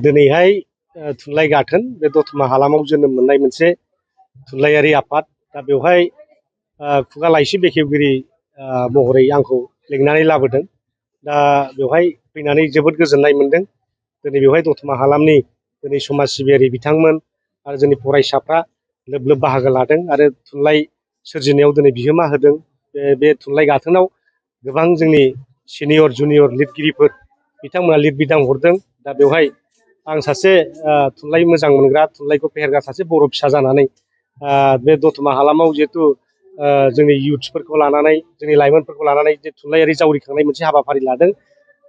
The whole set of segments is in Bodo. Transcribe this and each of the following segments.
दिनैहाय थुनलाइ गाथोन बे दतमा हालामाव जोनोम मोननाय मोनसे थुनलाइयारि आफाद। दा बेवहाय खुगा लाइसि बेखेवगिरि महरै आंखौ लिंनानै लाबोदों। दा बेवहाय फैनानै जोबोद गोजोननाय मोनदों। दिनै बेवहाय दतमा हालामनि दिनै समाज सिबियारि बिथांमोन आरो जोंनि फरायसाफ्रा लोब लोब बाहागो लादों आरो थुनलाइ सोरजिनायाव दिनै बिहोमा होदों। बे थुनलाइ गाथोनाव गोबां जोंनि सिनियर जुनियर लिरगिरिफोर बिथांमोना लिरबिदां हरदों। दा बेवहाय आं सासे थुनलाइ मोजां मोनग्रा थुनलाइखौ फेहेरग्रा सासे बर' फिसा जानानै बे दतमा हालामाव जिहेथु जोंनि इयुथ्सफोरखौ लानानै जोंनि लाइमोनफोरखौ लानानै जे थुनलाइयारि जावरिखांनाय मोनसे हाबाफारि लादों।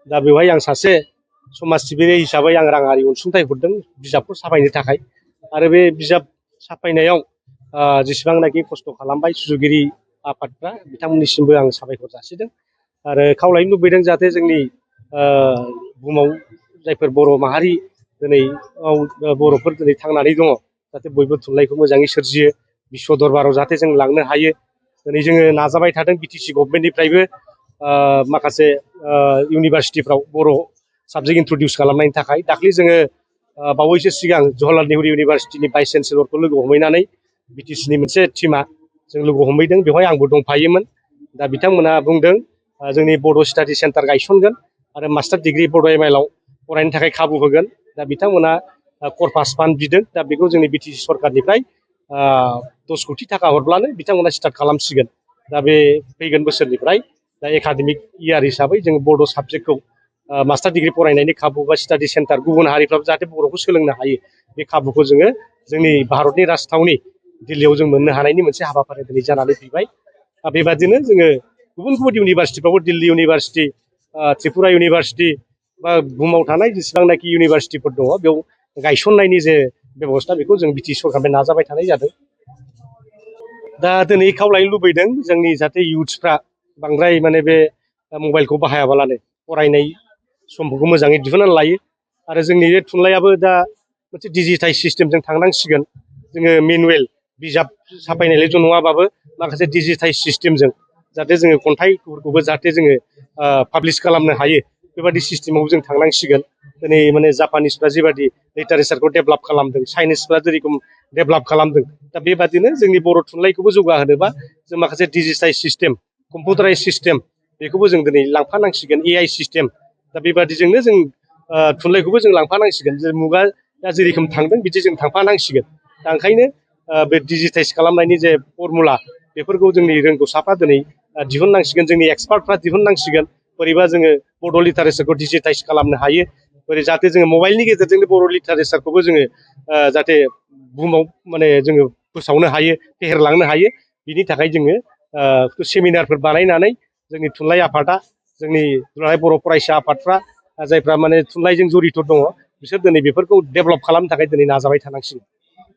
दा बेवहाय आं सासे समाज सिबियारि हिसाबै आं राङारि अनसुंथाइ हरदों बिजाबखौ साफायनो थाखाय। आरो बे बिजाब साफायनायाव जेसेबांनाखि खस्थ' खालामबाय सुजुगिरि आफादफ्रा बिथांमोननिसिमबो आं साबायखर जासिदों आरो खावलायनो लुबैदों जाहाथे जोंनि बुहुमाव जायफोर बर' माहारि दिनै बर'फोर दिनै थांनानै दङ जाहाथे बयबो थुनलाइखौ मोजाङै सोरजियो, बिश्व दरबाराव जाहाथे जों लांनो हायो। दिनै जोङो नाजाबाय थादों बिटिसि गभर्नमेन्टनिफ्रायबो माखासे इउनिभारसिटिफ्राव बर' साबजेक्ट इन्ट्रडिउस खालामनायनि थाखाय। दाख्लै जोङो बावैसो सिगां जवाहरलाल नेहरू इउनिभारसिटिनि भाइस चेन्सेलरखौ लोगो हमहैनानै बिटिसिनि मोनसे टिमा जों लोगो हमहैदों। बेवहाय आंबो दंफायोमोन। दा बिथांमोना बुंदों जोंनि बड' स्टाडि सेन्टार गायसनगोन आरो मास्टार डिग्रि बड' एमएलआव फरायनो थाखाय खाबु होगोन। दा बिथांमोना कर्पास फान्ड बिदों। दा बेखौ जोंनि बिटिसि सरकारनिफ्राय 10 कोटि थाखा हरब्लानो बिथांमोना स्टार्ट खालामसिगोन। दा बे फैगोन बोसोरनिफ्राय दा एकाडेमिक इयार हिसाबै जों बड' साबजेक्टखौ मास्टार डिग्रि फरायनायनि खाबु बा स्टाडि सेन्टार गुबुन हारिफ्राबो जाहाथे बर'खौ सोलोंनो हायो बे खाबुखौ जोङो जोंनि भारतनि राजथावनि दिल्लीयाव जों मोननो हानायनि मोनसे हाबाफारि दिनै जानानै फैबाय। बेबादिनो जोङो गुबुन गुबुन इउनिभारसिटिफ्रावबो दिल्ली इउनिभारसिटि, त्रिपुरा इउनिभारसिटि बा बुहुमाव थानाय जेसेबांनाखि इउनिभारसिटिफोर दङ बेयाव गायसननायनि जे बेबस्था बेखौ जों बिटिसि सरकारनिफ्राय नाजाबाय थानाय जादों। दा दिनै खावलायनो लुबैदों जोंनि जाहाथे इयुथ्सफ्रा बांद्राय माने बे मबाइलखौ बाहायाबालानो फरायनाय समफोरखौ मोजाङै दिहुननानै लायो। आरो जोंनि बे थुनलाइयाबो दा मोनसे डिजिटाइज सिस्टेमजों थांनांसिगोन। जोङो मेनुवेल बिजाब साफायनायलायथ' नङाबाबो माखासे डिजिटाइज सिस्टेमजों जाहाथे जोङो खन्थाइफोरखौबो जाहाथे जोङो पाब्लिस खालामनो हायो बेबादि सिस्टेमाव जों थांनांसिगोन। दिनै माने जापानिसफ्रा जेबादि लिटारेसारखौ डेभेलप खालामदों, चाइनिसफ्रा जेरेखम डेभेलप खालामदों, दा बेबादिनो जोंनि बर' थुनलाइखौबो जौगाहोनोबा जों माखासे डिजिटाइज सिस्टेम, कम्पिउटाराइज सिस्टेम बेखौबो जों दिनै लांफानांसिगोन। AI system. दा बेबादिजोंनो जों थुनलाइखौबो जों लांफानांसिगोन। जे मुगाया जेरेखम थांदों बिदि जों थांफानांसिगोन। दा ओंखायनो बे डिजिटाइज खालामनायनि जे फरमुला बेफोरखौ जोंनि रोंगौसाफ्रा दिनै दिहुननांसिगोन, जोंनि एक्सपार्टफ्रा दिहुननांसिगोन। बोरैबा जोङो बर' लिटारेसारखौ डिजिटाइज खालामनो हायो, बोरै जाहाथे जोङो मबाइलनि गेजेरजोंनो बर' लिटारेसारखौबो जोङो जाहाथे बुहुमाव माने जोङो फोसावनो हायो, फेहेरलांनो हायो। बिनि थाखाय जोङो सेमिनारफोर बानायनानै जोंनि थुनलाइ आफादा, जोंनि दुलाराय बर' फरायसा आफादफ्रा जायफ्रा माने थुनलाइजों जड़ित दङ बिसोर दिनै बेफोरखौ डेभेलप खालामनो थाखाय दिनै नाजाबाय थानांसिगोन।